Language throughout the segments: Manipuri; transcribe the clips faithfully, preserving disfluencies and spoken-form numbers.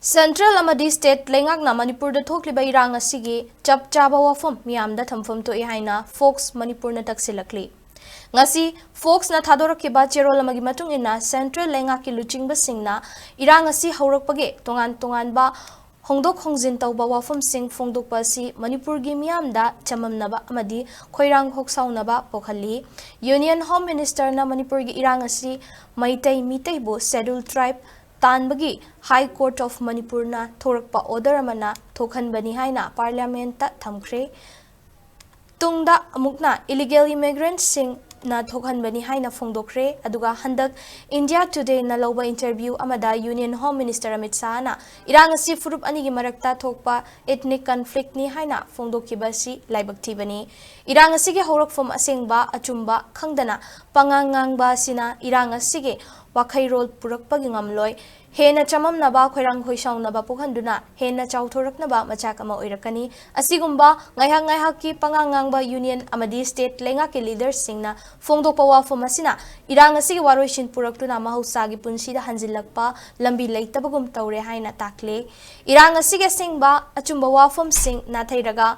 ꯁꯦꯟꯇ꯭ꯔꯦꯜ ꯑꯃꯗꯤ ꯁ꯭ꯇꯦꯠ ꯂꯩꯉꯥꯛꯅ ꯃꯅꯤꯄꯨꯔꯗ ꯊꯣꯛꯂꯤꯕ ꯏꯔꯥꯡ ꯑꯁꯤꯒꯤ ꯆꯞ ꯆꯥꯕ ꯋꯥꯐꯝ ꯃꯤꯌꯥꯝꯗ ꯊꯝꯐꯝ ꯊꯣꯛꯏ ꯍꯥꯏꯅ ꯐꯣꯛꯁ ꯃꯅꯤꯄꯨꯔꯅ ꯇꯛꯁꯤꯜꯂꯛꯂꯤ꯫ ꯉꯁꯤ ꯐꯣꯛꯁꯅ ꯊꯥꯗꯣꯔꯛꯈꯤꯕ ꯆꯦꯔꯣꯜ ꯑꯃꯒꯤ ꯃꯇꯨꯡ ꯏꯟꯅ, ꯁꯦꯟꯇ꯭ꯔꯦꯜ ꯂꯩꯉꯥꯛꯀꯤ ꯂꯨꯆꯤꯡꯕꯁꯤꯡꯅ ꯏꯔꯥꯡ ꯑꯁꯤ ꯍꯧꯔꯛꯄꯒꯤ ꯇꯣꯉꯥꯟ ꯇꯣꯉꯥꯟꯕ ꯍꯣꯡꯗꯣꯛ ꯍꯣꯡꯖꯤꯟ ꯇꯧꯕ ꯋꯥꯐꯝꯁꯤꯡ ꯐꯣꯡꯗꯣꯛꯄ ꯑꯁꯤ ꯃꯅꯤꯄꯨꯔꯒꯤ ꯃꯤꯌꯥꯝꯗ ꯆꯃꯝꯅꯕ ꯑꯃꯗꯤ ꯈꯣꯏꯔꯥꯡ ꯈꯣꯛꯁꯥꯎꯅꯕ ꯄꯣꯛꯍꯜꯂꯤ꯫ ꯌꯨꯅꯤꯌꯟ ꯍꯣꯝ ꯃꯤꯅꯤꯁꯇꯔꯅ ꯃꯅꯤꯄꯨꯔꯒꯤ ꯏꯔꯥꯡ ꯑꯁꯤ ꯃꯩꯇꯩ ꯃꯤꯇꯩꯕꯨ ꯁꯦꯗ꯭ꯌꯨꯜ ꯇ꯭ꯔꯥꯏꯕ ꯇꯥꯟꯕꯒꯤ ꯍꯥꯏ ꯀꯣꯔꯠ ꯑꯣꯐ ꯃꯅꯤꯄꯨꯔꯅ ꯊꯣꯔꯛꯄ ꯑꯣꯔꯗꯔ ꯑꯃꯅ ꯊꯣꯛꯍꯟꯕꯅꯤ ꯍꯥꯏꯅ ꯄꯥꯔꯂꯤꯌꯥꯃꯦꯟꯠꯇ ꯊꯝꯈ꯭ꯔꯦ꯫ ꯇꯨꯡꯗ ꯑꯃꯨꯛꯅ ꯏꯂꯤꯒꯦꯜ ꯏꯃꯤꯒ꯭ꯔꯦꯟꯠꯁꯤꯡꯅ ꯊꯣꯛꯍꯟꯕꯅꯤ ꯍꯥꯏꯅ ꯐꯣꯡꯗꯣꯛꯈ꯭ꯔꯦ꯫ ꯑꯗꯨꯒ ꯍꯟꯗꯛ ꯏꯟꯗꯤꯌꯥ ꯇꯨꯗꯦꯅ ꯂꯧꯕ ꯏꯟꯇꯔꯚ꯭ꯌꯨ ꯑꯃꯗ ꯌꯨꯅꯤꯌꯟ ꯍꯣꯝ ꯃꯤꯅꯤꯁꯇꯔ ꯑꯃꯤꯠ ꯁꯥꯍꯅ ꯏꯔꯥꯡ ꯑꯁꯤ ꯐꯨꯔꯨꯞ ꯑꯅꯤꯒꯤ ꯃꯔꯛꯇ ꯊꯣꯛꯄ ꯏꯊꯅꯤꯛ ꯀꯟꯐ꯭ꯂꯤꯛꯅꯤ ꯍꯥꯏꯅ ꯐꯣꯡꯗꯣꯛꯈꯤꯕ ꯑꯁꯤ ꯂꯥꯏꯕꯛ ꯊꯤꯕꯅꯤ꯫ ꯏꯔꯥꯡ ꯑꯁꯤꯒꯤ ꯍꯧꯔꯛꯐꯝ ꯑꯁꯦꯡꯕ ꯑꯆꯨꯝꯕ ꯈꯪꯗꯅ ꯄꯉꯥꯡ ꯉꯥꯡꯕ ꯑꯁꯤꯅ ꯏꯔꯥꯡ ꯑꯁꯤꯒꯤ ꯋꯥꯈꯩꯔꯣꯜ ꯄꯨꯔꯛꯄꯒꯤ ꯉꯝꯂꯣꯏ꯫ ꯍꯦꯟꯅ ꯆꯃꯝꯅꯕ, ꯈꯣꯏꯔꯥꯡ ꯈꯣꯏꯁꯥꯎꯅꯕ ꯄꯣꯛꯍꯟꯗꯨꯅ ꯍꯦꯟꯅ ꯆꯥꯎꯊꯣꯔꯛꯅꯕ ꯃꯆꯥꯛ ꯑꯃ ꯑꯣꯏꯔꯛꯀꯅꯤ꯫ ꯑꯁꯤꯒꯨꯝꯕ ꯉꯥꯏꯍꯥꯛ ꯉꯥꯏꯍꯥꯛꯀꯤ ꯄꯉꯥꯡ ꯉꯥꯡꯕ ꯌꯨꯅꯤꯌꯟ ꯑꯃꯗꯤ ꯁ꯭ꯇꯦꯠ ꯂꯩꯉꯥꯛꯀꯤ ꯂꯤꯗꯔꯁꯤꯡꯅ ꯐꯣꯡꯗꯣꯛꯄ ꯋꯥꯐꯝ ꯑꯁꯤꯅ ꯏꯔꯥꯡ ꯑꯁꯤꯒꯤ ꯋꯥꯔꯣꯏꯁꯤꯟ ꯄꯨꯔꯛꯇꯨꯅ ꯃꯍꯧꯁꯥꯒꯤ ꯄꯨꯟꯁꯤꯗ ꯍꯟꯖꯤꯜꯂꯛꯄ ꯂꯝꯕꯤ ꯂꯩꯇꯕꯒꯨꯝ ꯇꯧꯔꯦ ꯍꯥꯏꯅ ꯇꯥꯛꯂꯦ꯫ ꯏꯔꯥꯡ ꯑꯁꯤꯒꯤ ꯑꯁꯦꯡꯕ ꯑꯆꯨꯝꯕ ꯋꯥꯐꯝꯁꯤꯡ ꯅꯥꯊꯩꯔꯒ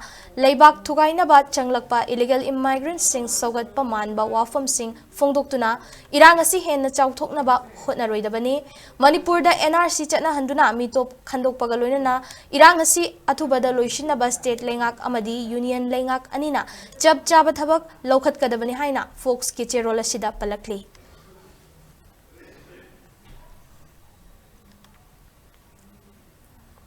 ꯂꯩꯕꯥꯛ ꯊꯨꯒꯥꯏꯅꯕ ꯆꯪꯂꯛꯄ ꯏꯂꯤꯒꯦꯜ ꯏꯃꯥꯏꯒ꯭ꯔꯦꯟꯠꯁꯤꯡ ꯁꯧꯒꯠꯄ ꯃꯥꯟꯕ ꯋꯥꯐꯝꯁꯤꯡ ꯐꯣꯡꯗꯣꯛꯇꯨꯅ ꯏꯔꯥꯡ ꯑꯁꯤ ꯍꯦꯟꯅ ꯆꯥꯎꯊꯣꯛꯅꯕ ꯍꯣꯠꯅꯔꯣꯏꯗꯕꯅꯤ꯫ ꯃꯅꯤꯄꯨꯔꯗ ꯑꯦꯟ ꯑꯥꯔ ꯁꯤ ꯆꯠꯅꯍꯟꯗꯨꯅ ꯃꯤꯇꯣꯞ ꯈꯟꯗꯣꯛꯄꯒ ꯂꯣꯏꯅꯅ ꯏꯔꯥꯡ ꯑꯁꯤ ꯑꯊꯨꯕꯗ ꯂꯣꯏꯁꯤꯟꯅꯕ ꯁ꯭ꯇꯦꯠ ꯂꯩꯉꯥꯛ ꯑꯃꯗꯤ ꯌꯨꯅꯤꯌꯟ ꯂꯩꯉꯥꯛ ꯑꯅꯤꯅ ꯆꯞ ꯆꯥꯕ ꯊꯕꯛ ꯂꯧꯈꯠꯀꯗꯕꯅꯤ ꯍꯥꯏꯅ ꯐꯣꯛꯁꯀꯤ ꯆꯦꯔꯣꯜ ꯑꯁꯤꯗ ꯄꯜꯂꯛꯂꯤ꯫